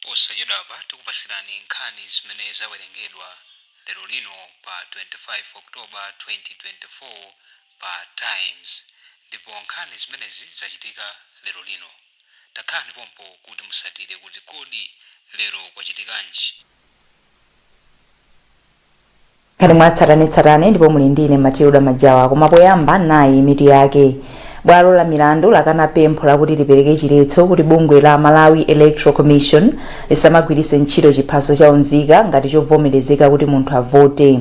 Posachedwapa tikupasirani nkhani zimene zawerengedwa lero lino pa 25 October 2024 pa Times, ndipo nkhani zimenezi zachitika lero lino. Takhalani pompo kuti musatire kuti kodi lero kwachitikanji. Nkhani mwatsatanetsatane ndipo muli ndine Matilda Majawa, koma poyamba nayi mitu yake. Bwalo la milandu lakana pempho lakuti lipereke chiletso kuti bungwe la Malawi Electoral Commission lisamagwiritse ntchito chiphaso cha unzika ngati chovomerezeka kuti munthu avote.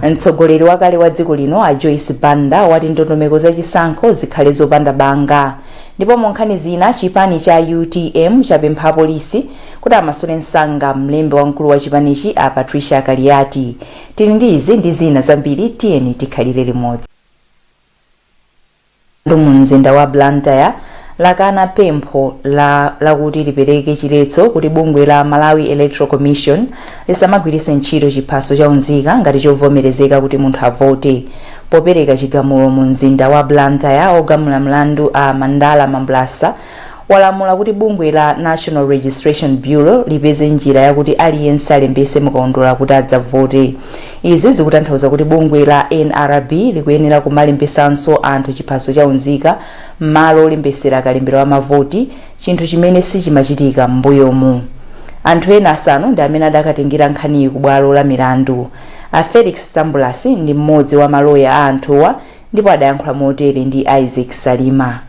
Mtsogoleri wakale wa dziko lino a Joyce Banda wati ndondomeko za chisankho zikhale zopanda banga. Ndipo mu nkhani zina, chipani cha UTM chapempha apolisi kuti amasule msanga mlembi wamkulu wa chipanichi a Patricia Kaliati. Tili ndi izi ndi zina zambiri, tiyeni tikhalire limodzi. Mu mzinda wa Blantyre lakana pempho lakuti lipereke chiletso kuti bungwe la Malawi Electoral Commission lisamagwiritse ntchito chiphaso cha unzika ngati chovomerezeka kuti munthu avote. Popereka chigamulo mu mzinda wa Blantyre, ogamula mlandu a Mandala Mambulasa walamula kuti bungwe la National Registration Bureau lipeze njira yakuti aliyense alembese mukaundula kuti adzavote. Izi zikutanthauza kuti bungwe la NRB likuyenera kumalembesanso anthu chiphaso cha unzika m'malo olembesera kalembera wa mavoti, chinthu chimene sichimachitika m'mbuyomu. Anthu ena asanu ndi amene adakatengera nkhaniyi ku bwalo la milandu. A Felix Tambulasi ndi mmodzi wa maloya a anthuwa ndipo adayankhula motere ndi Isaac Salima.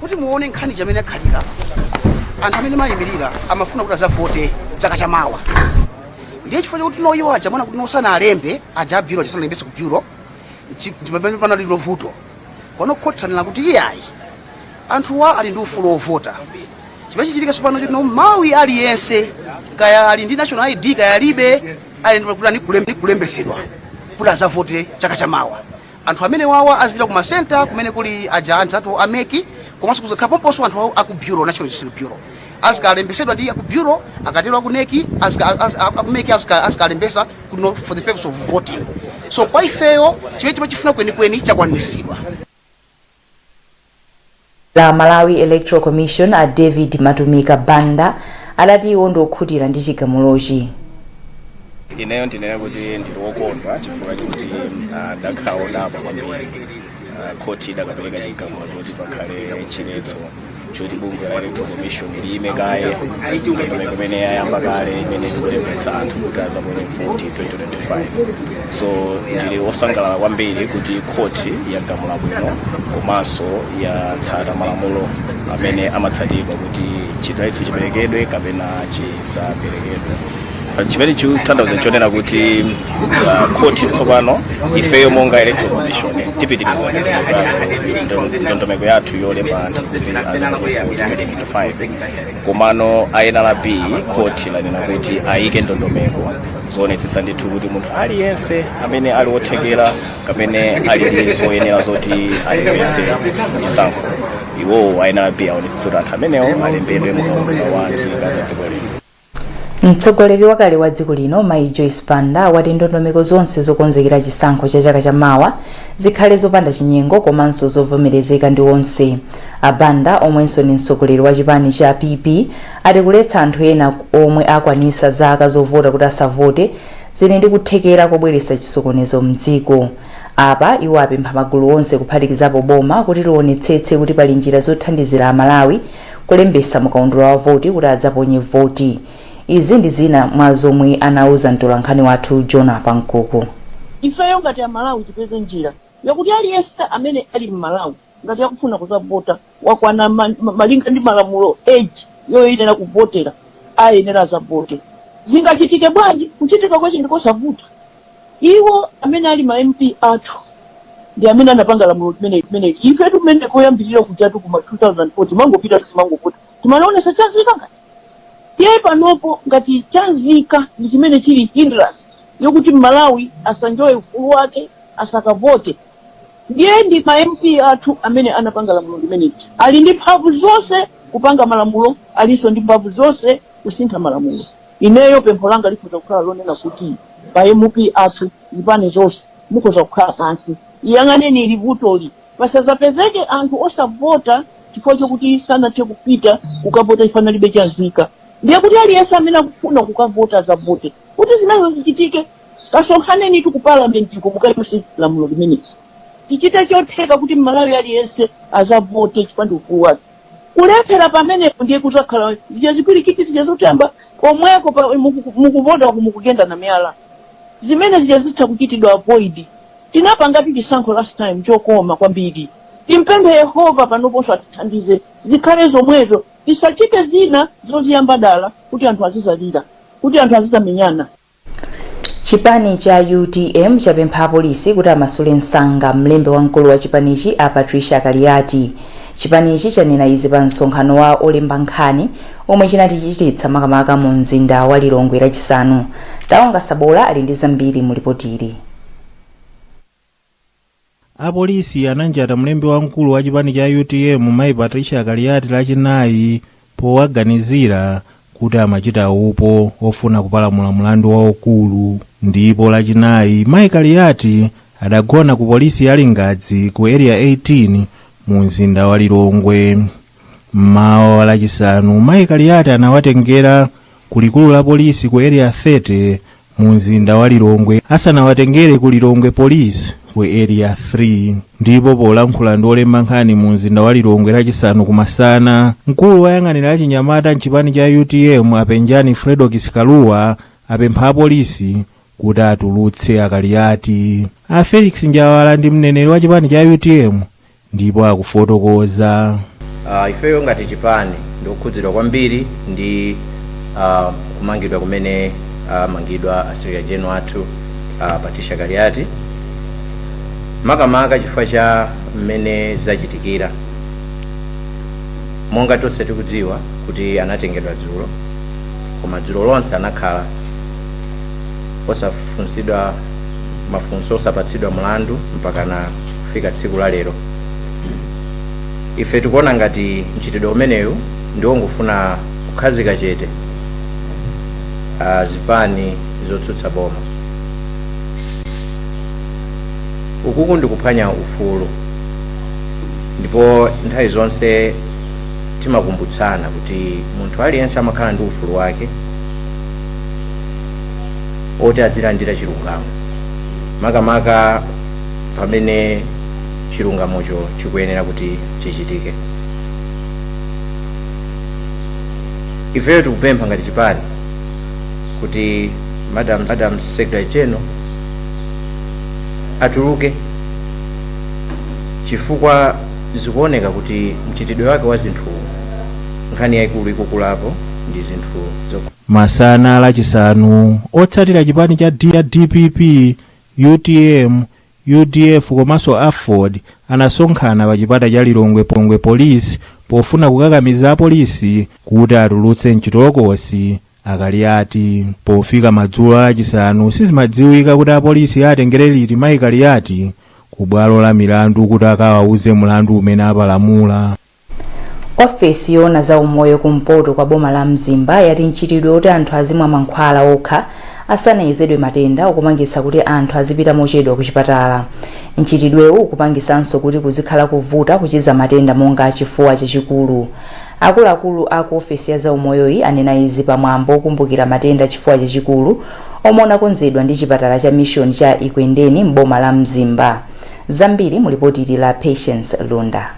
Kuti muone nkhani chamene akhalira, anthu amene mayimirira amafuna kuti azavote chaka chamawa. Ndiye chifukwa chakuti no iwo aja mona kuti nosana alembe aja a bureau asanalembese ku bureau, pamene panali vuto kono khoti lanena kuti iyayi, anthuwa ali ndi ufulu wovota. Chimene chichitika tsopano choti no Mmalawi aliyense, kaya ali ndi national ID kaya alibe, ali ndi kuti kulembesedwa kuti azavote chaka chamawa. Anthu amene wawa azipita ku masenta kumene kuli aja anzathu a MEC, komanso kuzakhala pomponso anthu aku bureau, National Registration Bureau, azikalembesedwa ndi aku bureau. Akatero aku NEC, aku MEC azikalembesa kuno for the purpose of voting. So kwa ifeyo chimene timachifuna kwenikweni chakwaniritsidwa. La Malawi Electoral Commission a David Matumika Banda adati iwo ndi okhutira ndi chigamulochi. Ineyo ndinene kuti ndili wokondwa chifukwa chokuti ndakhala wodabwa kwambiri khoti idakapereka chigamulo choti pakhale chiletso choti bungwe la Electoral Commission liyime kaye ndondomeko imene yayamba kale, imene tikulembetsa anthu kuti azaponye voti 2025. So ndili wosangalala kwambiri kuti khoti yagamula bwino komanso yatsata malamulo amene amatsatidwa kuti chiletso chiperekedwe kapena chisaperekedwe. Chimene chikutanthauza chonena kuti khoti tsopano, ifeyo monga Electoral Commission tipitiriza ndondomeko yathu yolemba anthu kuti azaponye voti 2025. Komano a NRB, khoti lanena kuti ayike ndondomeko zoonetsetsa ndithu kuti munthu aliyense amene ali wothekera kapena ali ndi zoyenera zoti alembetse chisankho, iwowo a NRB aonetsetse kuti anthu amenewo alembedwe mukaundula wa nzika za dziko lino. Mtsogoleri wakale wa dziko lino Mayi Joyce Banda wati ndondomeko zonse zokonzekera chisankho cha chaka chamawa zikhale zopanda chinyengo komanso zovomerezeka ndi onse. A Banda, omwenso ndi mtsogoleri wa chipani cha PP, ati kuletsa anthu ena omwe akwanisa zaka zovota kuti asavote zili ndi kuthekera kobweretsa chisokonezo mdziko. Apa iwo apempha magulu onse, kuphatikizapo boma, kuti lionetsetse kuti pali njira zothandizira Amalawi kulembesa mukaundula wa voti kuti adzaponye voti. Izi ndi zina mwa zomwe anauza mtolankhani wathu Jona Pankuku. Ifeyo ngati Amalawi tipeze njira yakuti aliyense amene ali mMalawi, ngati akufuna kuzavota, wakwana malinga ndi malamulo age yoyenera kuvotera, ayenera azavote. Zingachitike bwanji? Kuchitika kwache ndikosavuta. Iwo amene ali ma MP athu ndi amene anapanga lamulo limeneli. Ife tumene koyambirira kujatu kuma 2004 timangopita, timangovota, timanaonesa chanzika. Ngati tiye panopo, ngati chanzika ndi chimene chili hindrance yokuti Mmalawi asanjoye ufulu wake, asakavote, ndiye ndi ma MP athu amene anapanga lamulo limeneli. Ali ndi mphamvu zonse kupanga malamulo, alinso ndi mphamvu zonse kusintha malamulo. Ineyo pempho langa likhoza kukhala lonena kuti pa MP athu, zipani zonse, mukhoza kukhala pansi, iyang'aneni ili vutoli, pasazapezeke anthu osavota chifukwa chokuti sanathe kupita kukavota chifukwa analibe chanzika. Ndiye kuti aliyense amene akufuna kukavota azavote. Kuti zimenezo zichitike, kasonkhaneni ku parliament ko mukayuse lamulo limeneli. Tichite chotheka kuti Mmalawi aliyense azavote chifukwa ndi ufulu wake. Kulephera pamenepo ndiye kuzakhala zija zipwirikiti zija zotamba komweko mukuvota uku mukugenda na miyala. Zimene zija zitha kuchitidwa avoid. Tinapangatu chisankho last time chokoma kwambiri. Timpemphe Yehova panoponso atithandize zikhale zomwezo, tisachite zina zoziyamba dala kuti anthu azizalira, kuti anthu azizamenyana. Chipani cha UTM chapempha apolisi kuti amasule msanga mlembi wamkulu wa chipanichi a Patricia Kaliati. Chipanichi chanena izi pa msonkhano wa olemba nkhani omwe chinatichititsa makamaka mu mzinda wa Lilongwe Lachisanu. Taonga Sabola ali ndi zambiri mu lipotili. Apolisi ananjata mlembi wamkulu wa chipani cha UTM mayi Patricia Kaliati Lachinayi powaganizira kuti amachita upo ofuna kupalamula mlandu waukulu. Ndipo Lachinayi mayi Kaliati adagona ku polisi ya Lingadzi ku Area 18 mu mzinda wa Lilongwe. Mmawa wa Lachisanu mayi Kaliati anawatengera ku likulu la polisi ku Area 30 mu mzinda wa Lilongwe asanawatengere ku Lilongwe Police ku Area 3. Ndipo polankhula ndi olemba nkhani mu mzinda wa Lilongwe Lachisanu kumasana, mkulu woyang'anira achinyamata mchipani cha UTM aPenjani Fredokiss Kalua apempha apolisi kuti atulutse aKaliati. A Felix Njawala ndi mneneri wa chipani cha UTM ndipo akufotokoza. Ifeyo ngati chipani ndikukhudzidwa kwambiri ndi kumangidwa kumene amangidwa a secretary general athu Patricia Kaliati, makamaka chifukwa cha mmene zachitikira. Monga tonse tikudziwa kuti anatengedwa dzulo, koma dzulo lonse anakhala osafunsidwa mafunso, osapatsidwa mlandu mpakana kufika tsiku la lero. Ife tikuona ngati mchitidwe umenewu ndiwongofuna kukhazika chete zipani zotsutsa boma. Ukuku ndikuphwanya ufulu, ndipo nthawi zonse timakumbutsana kuti munthu aliyense amakhala ndi ufulu wake oti adzilandira chilungamo, makamaka pamene chilungamocho chikuyenera kuti chichitike. Ifeyo tikupempha ngati chipani kuti Madam Secretary General atuluke, chifukwa zikuoneka kuti mchitidwe wake wa zinthu, nkhani yayikulu ikukulapo ndi zinthu Masana Lachisanu otsatira chipani cha DPP, UTM, UDF komanso AFORD anasonkhana pa chipata cha Lilongwe Pongwe Police pofuna kukakamiza apolisi kuti atulutse mchitolokosi aKaliati. Pofika madzulo Lachisanu sizimadziwika kuti apolisi atengere liti mayi Kaliati ku bwalo la milandu kuti akawauze mlandu umene apalamula. Ofesi yoona za umoyo kumpoto kwa boma la Mzimba yati mchitidwe oti anthu azimwa mankhwala okha asanayezedwe matenda ukupangitsa kuti anthu azipita mochedwa ku chipatala. Mchitidwewu ukupangisanso kuti kuzikhala kuvuta kuchiza matenda monga chifuwa chachikulu. Akuluakulu a ku ofesi ya zaumoyoyi anena izi pamwambo okumbukira matenda chifuwa chachikulu omwe unakonzedwa ndi chipatala cha Mission cha Ekwendeni m'boma la Mzimba. Zambiri mu lipoti la Patience Lunda.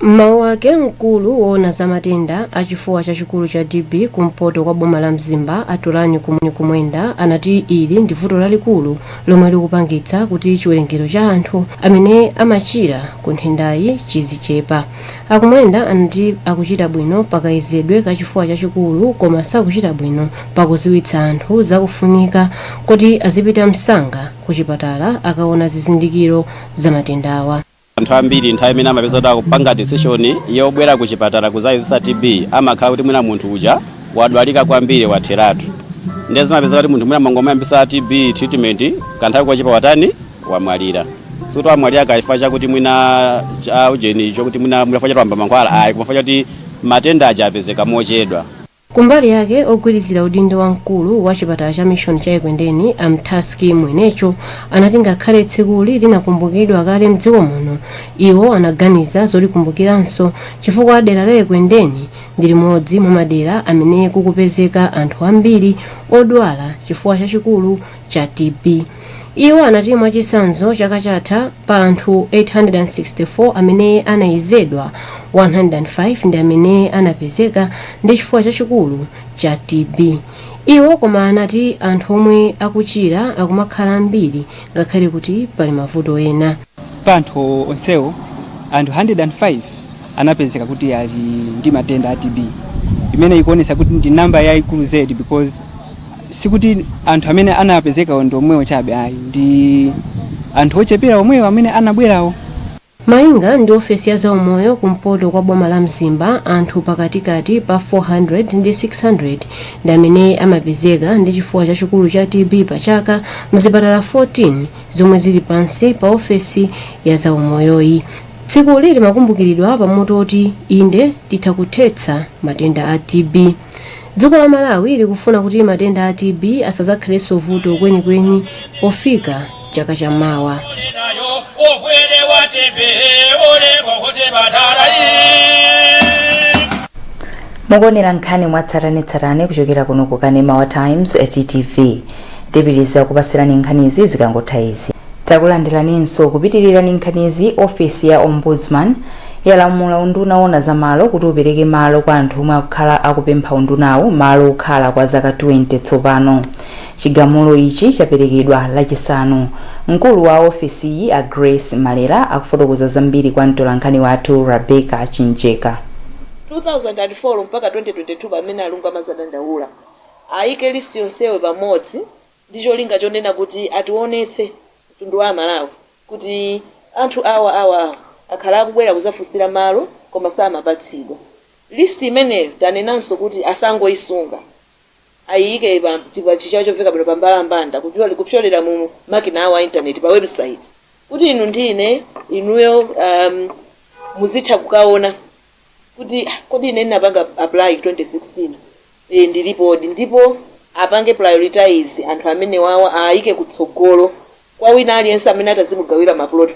M'mawu ake, mkulu woona za matenda a chifuwa chachikulu cha TB kumpoto kwa boma la Mzimba Atulani Kumwenda anati ili ndi vuto lalikulu lomwe likupangitsa kuti chiwerengero cha anthu amene amachira ku nthendayi chizichepa. Akumwenda anati akuchita bwino pakayezedwe ka chifuwa chachikulu, koma sakuchita bwino pakuziwitsa anthu zakufunika kuti azipita msanga ku chipatala akaona zizindikiro za matendawa. Anthu ambiri nthawi imene amapeza kuti akupanga decision yobwera ku chipatala kuzayezesa TB, amakhala kuti mwina munthu uja wadwalika kwambiri, watheratu. Ndiye zimapeza kuti munthu mwina mangomayambisa TB treatment kanthawi kochepa watani, wamwalira. Sikuti wamwalira kachifukwa chakuti mwina cha ujeni chokuti mwina chifukwa chotamba mankhwala, ayi, koma chifukwa choti matenda aja apezeka mochedwa. Kumbali yake, ogwirizira udindo wamkulu wa chipatala cha Mission cha Ekwendeni Amtaski Mwenecho anati ngakhale tsikuli linakumbukiridwa kale mdziko muno, iwo anaganiza zolikumbukiranso chifukwa dera la Ekwendeni Ndi limodzi mwa madera amene kukupezeka anthu ambiri odwala chifuwa chachikulu cha TB. Iwo anati mwachitsanzo, chaka chatha pa anthu 864 amene anayezedwa, 105 ndi amene anapezeka ndi chifuwa chachikulu cha TB. Iwo koma anati anthu omwe akuchira akumakhala ambiri ngakhale kuti pali mavuto ena. Pa anthu onsewo, anthu 105 anapezeka kuti ali ndi matenda a TB, imene ikuonesa kuti ndi namba yayikulu zedi, because sikuti anthu amene anapezeka ndi omwewo chabe ayi, ndi anthu ochepera omwewo amene anabwerawo. Malinga ndi ofesi ya zaumoyo kumpoto kwa boma la Mzimba, anthu pakatikati pa 400 ndi 600 ndi amene amapezeka ndi chifuwa chachikulu cha TB pa chaka mzipatala 14 zomwe zili pansi pa ofesi ya zaumoyoyi. Tsikuli limakumbukiridwa pamutu oti "Inde, titha kuthetsa matenda a TB". Dziko la Malawi likufuna kuti matenda a TB asadzakhalenso vuto kwenikweni pofika chaka chammawa. Ofwele wa TB olekwa kuchipatala. Mukuonera nkhani mwatsatanetsatane kuchokera kuno ku kanema wa Times TTV. Tipitiriza kupasirani nkhanizi zikangotha izi. Takulandiraninso kupitirirani nkhanizi. Ofesi ya Ombudsman yalamula unduna woona za malo kuti upereke malo kwa anthu omwe akukhala akupempha undunawo malo okhala kwa zaka 20 tsopano. Chigamulo ichi chaperekedwa Lachisanu. Mkulu wa ofesiyi, a Grace Malera, akufotokoza zambiri kwa mtolankhani wathu Rebecca Chinjeka. 2004 mpaka 2022, pamene alungu amazadandaula, ayike list yonseyo pamodzi ndi cholinga chonena kuti ationetse mtundu wa Amalawi kuti anthu awa, awa, awa akhala akubwera kuzafunsira malo koma samapatsidwa. List imeneyo tanenanso kuti asangoyisunga, ayiyike pa Chichewa chomveka bwino, pambalambanda, kupyolera mu makina awo a internet, pa website, kuti inu ndine inuyo muzitha kukaona kuti, "Ah, kodi ine ndinapanga apply 2016, ndilipodi?" Ndipo apange prioritize anthu amene wawa, ayike kutsogolo kwa wina aliyense amene atazimugawira maplot.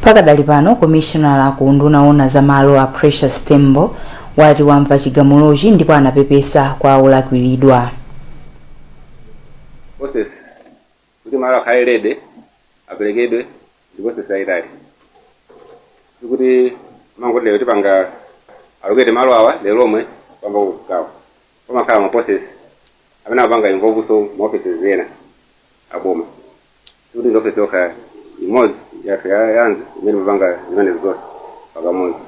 Pakadali pano, komishonala ku unduna woona za malo a Precious Tembo wati wamva chigamulochi ndipo anapepesa kwa olakwiridwa. Process kuti malo akhale ready aperekedwe ndi process yayitali. Sikuti mangoti lero tipanga allocate malo awa, lero lomwe pamba kugawa. Pamakhala ma process amene amapanga involve so ma offices ena aboma. Sikuti ndi office yokha imodzi yathu ya Lands imene imapanga zimenezo zonse pakamodzi.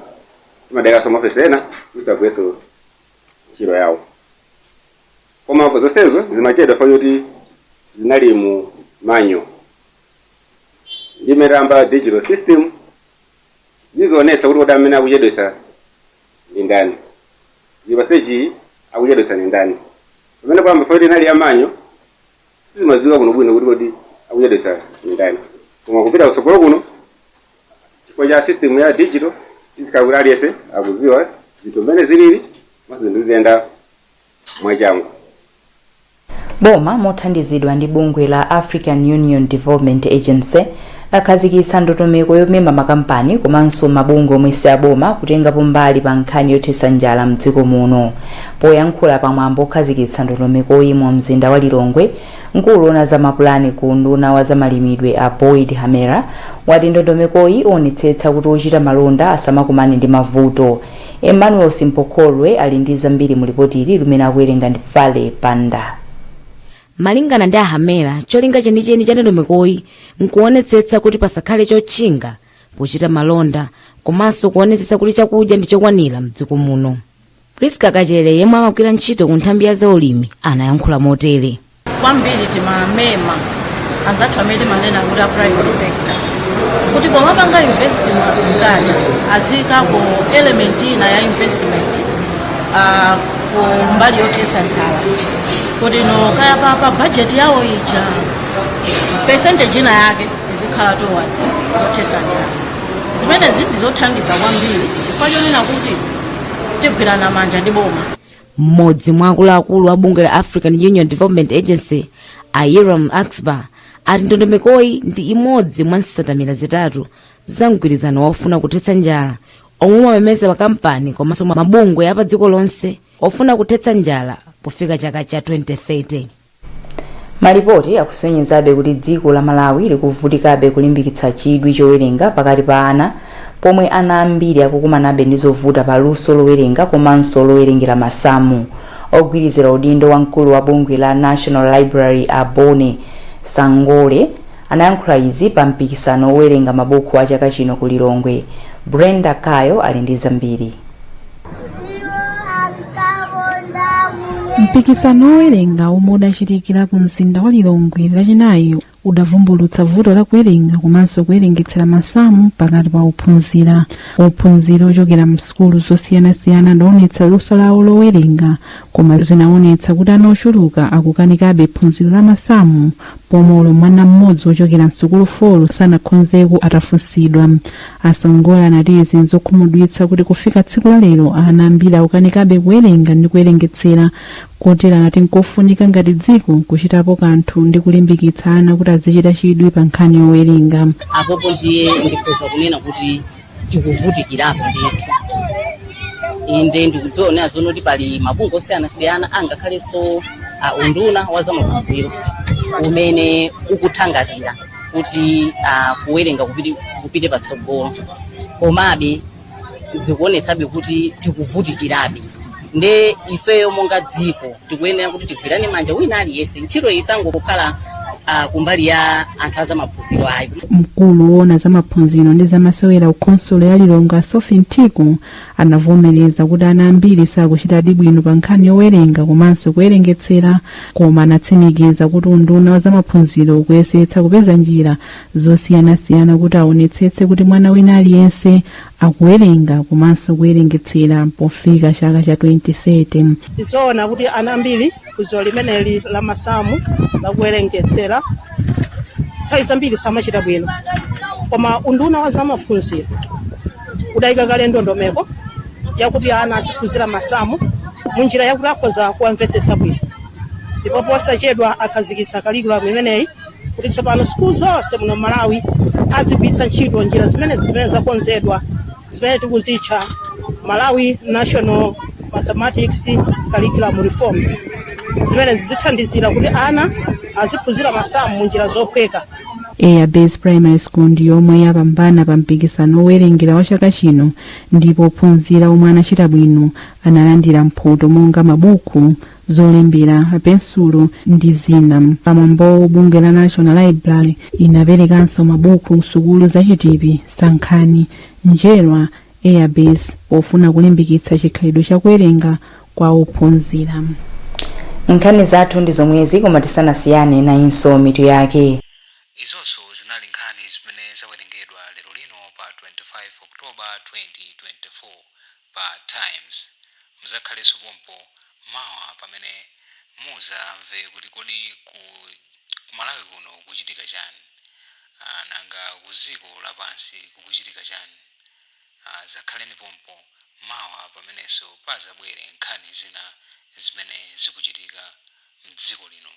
Timadaliranso ma office ena kuti agwirenso ntchito yawo, koma zonsezo zimachedwa chifukwa choti zinali mu manual. Ndimetamba digital system zizionetsa kuti kodi amene akuchedwetsa ndi ndani, zili pa stage iyi, akuchedwetsa ndi ndani. Pamene kwamba poti inali ya manual, sizimadziwika bwinobwino kuti kodi akuchedwetsa ndi ndani. Koma kupita kutsogolo kuno, chifukwa cha system ya digital, izikhala kuti aliyense akudziwa zinthu mmene zilili, maso zinthu ziziyenda mwachangu. Boma mothandizidwa ndi bungwe la African Union Development Agency lakhazikitsa ndondomeko yomema makampani komanso mabungwe omwe si aboma kutengapo mbali pa nkhani yothetsa njala mdziko muno. Poyankhula pamwambo okhazikitsa ndondomekoyi mu mzinda wa Lilongwe, mkulu woona za mapulani ku unduna wa zamalimidwe a Boyd Hamera wati ndondomekoyi ionetsetsa kuti ochita malonda asamakumane ndi mavuto. Emmanuel Simpokholwe ali ndi zambiri mu lipoti ili limene akuwerenga ndi Fale Panda. Malingana ndi Ahamera, cholinga chenicheni cha ndondomekoyi nkuonetsetsa kuti pasakhale chotchinga pochita malonda komanso kuonetsetsa kuti chakudya ndi chokwanira mdziko muno. Priska Kachere, yemwe amagwira ntchito ku nthambi ya zaulimi, anayankhula motere. Kwambiri timamema anzathu amene timanena kuti a private sector kuti pomapanga invest mkati azikako element ina ya investment ku mbali yothetsa njala, kuti no kaya pa budget yawo ija percentage ina yake izikhala towards zothetsa njala. Zimenezi ndizothandiza kwambiri chifukwa chonena kuti tigwirana manja ndi boma. Mmodzi mwa akuluakulu a bungwe la African Union Development Agency, a Iram Axba, ati ndondomekoyi ndi imodzi mwa nsanamira zitatu za mgwirizano wofuna kuthetsa njala. Omwe umamemeza makampani komanso mabungwe apa dziko lonse ofuna kuthetsa njala pofika chaka cha 2030. Malipoti akusonyezabe kuti dziko la Malawi likuvutikabe kulimbikitsa chidwi chowerenga pakati pa ana, pomwe ana ambiri akukumanabe ndi zovuta pa luso lowerenga komanso lowerengera masamu. Ogwirizira udindo wa mkulu wa bungwe la National Library, a Bone Sangole, anayankhula izi pa mpikisano wowerenga mabuku a chaka chino ku Lilongwe. Brenda Kayo ali ndi zambiri. Mpikisano wowerenga omwe udachitikira ku mzinda wa Lilongwe Lachinayi udavumbulutsa vuto la kuwerenga komanso kuwerengetsera masamu pakati pa ophunzira. Ophunzira ochokera msukulu zosiyanasiyana adaonetsa luso lawo lowerenga, koma zinaonetsa kuti ana ochuluka akukanikabe phunziro la masamu, pomwe olo mwana mmodzi wochokera msukulu 4 sanakhonzeko atafunsidwa. A Songole anati izi nzokhumudwitsa kuti kufika tsiku la lero ana ambiri akukanikabe kuwerenga ndi kuwerengetsera, kotero anati nkofunika ngati dziko kuchitapo kanthu ndi kulimbikitsa ana kuti azichita chidwi pa nkhani yowerenga. Apopo ndiye ndikhoza kunena kuti tikuvutikirapo ndithu. Inde, ndikudziona zono kuti pali mabungwe osiyanasiyana, angakhalenso unduna wa zamaphunziro umene ukuthangatira kuti kuwerenga kupite patsogolo, komabe zikuonetsabe kuti tikuvutikirabe. Nde ifeyo monga dziko tikuyenera kuti tigwirane manja wina aliyense, ntchito iyi isangokhala kumbali ya anthu azamaphunziro ayi. Mkulu woona za maphunziro ndi zamasewera ku khonsolo ya Lilongwe, Sophie Mthiko, anavomereza kuti ana ambiri sakuchitadi bwino pa nkhani yowerenga komanso kuwerengetsera, koma anatsimikiza kuti unduna wa zamaphunziro ukuyesetsa kupeza njira zosiyanasiyana kuti aonetsetse kuti mwana wina aliyense akuwerenga komanso kuwerengetsera pofika chaka cha 2030. Ndizoona kuti ana ambiri phunziro limeneli la masamu, lakuwerengetsera, nthawi zambiri samachita bwino, koma unduna wa zamaphunziro udayika kale ndondomeko yakuti ana aziphunzira masamu munjira yakuti akhoza kuwamvetsetsa bwino, ndipo posachedwa akhazikitsa curriculum imeneyi kuti tsopano sukulu zonse muno Malawi azigwiritsa ntchito njira zimenezi zimene zakonzedwa, zimene tikuzitcha Malawi National Mathematics Curriculum Reforms, zimene zithandizira kuti ana aziphunzira masamu munjira zophweka. Air Base Primary School ndi yomwe yapambana pa mpikisano wowerengera wa chaka chino, ndipo ophunzira omwe anachita bwino analandira mphoto monga mabuku, zolembera, pensulo ndi zina. Pamwambowo, bungwe la National Library inaperekanso mabuku msukulu za Chitipi, Sankhani, Njerwa, Air Base pofuna kulimbikitsa chikhalidwe chakuwerenga kwa ophunzira. Nkhani zathu ndi zomwezi, koma tisanasiyane, nayinso mitu yake. Izonso zinali nkhani zimene zawerengedwa lero lino pa 25 October 2024 pa Times. Muzakhalenso pompo mawa pamene muzamve kuti kodi ku Malawi kuno kuchitika chani, nanga ku dziko lapansi kukuchitika chani. Zakhaleni pompo mawa pamenenso pazabwere nkhani zina zimene zikuchitika mdziko lino.